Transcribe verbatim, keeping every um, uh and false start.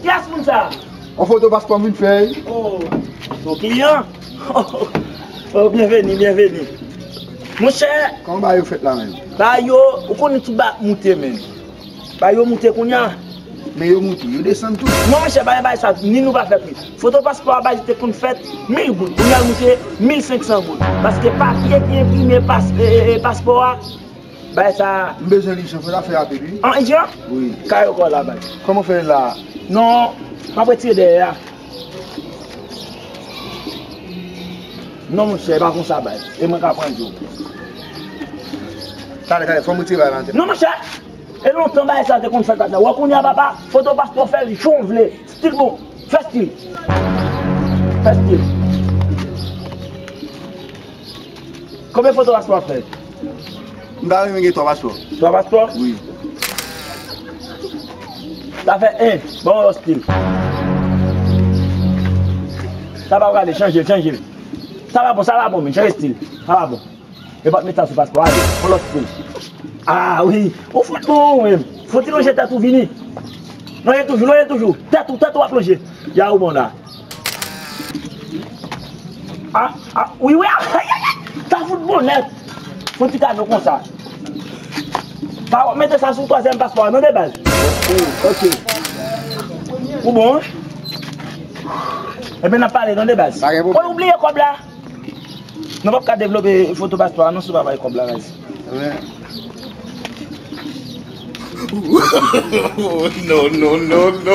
Kiyès moun sa? Yon foto paspò m vin fè, wi. Oh, yon kliyan? Oh, byenveni, byenveni. Monchè, kòman bagay yo fèt la menm? Bagay yo, ou konnen tout bagay ap moute menm. Bagay yo moute kounye a. Men yo moute, yo desann tou. Non, monchè, bagay, bagay sa, ni nou pa fè pri. Foto paspò a, bagay te konn fèt mil goud. Kounye a, l moute mil senk san goud. Paske papye ki enprime pas-, e, e, e, paspò a, bagay sa. M bezwen li, jan fè zafè a, baby. An, ijan? Wi. Kay yo kò la, bay. Kòman fè la? Non, m ap retire dèyè a. Non, monchè, e pa konsa, bay. E mwen ka pran di w. Talè, talè, fò m retire bagay la nan tèt. Non, monchè. E lontan bagay sa te konn fèt la. Wè kounye a, papa, foto paspò, fè l jan w vle. Stil bon. Fè stil. Fè stil. Konbyen foto paspò w ap fè? M ta renmen gen twa paspò. Twa paspò? Wi. Sa fè en. Bon, yon lòt stil. Sa pa prale, chanje l, chanje l. Sa pa bon, sa pa bon, men chanje stil. Sa pa bon. Yo pa t met sa sou paspò, ale, yon lòt stil. Ah, wi. Ou fout bon, ou menm. Fò ti lonje tèt ou vini. Lonje toujou, lonje toujou. Tèt ou, tèt ou ap lonje. Ya ou bon la. Ah, ah, wi, wi, ah, ay, ay, ay. Sa fout bon nèt. Fò ti kado konsa. Pa w ap mete sa sou twazyèm paspò a, non, de baz. Ok. Ou bon, wi? Ebyen, n ap pale, non, de baz. Pa gen pwoblèm. Ou bliye kòb la? Nou p ap ka devlope foto paspò a non si w pa bay kòb la, guys. Wi. No, no, no, no.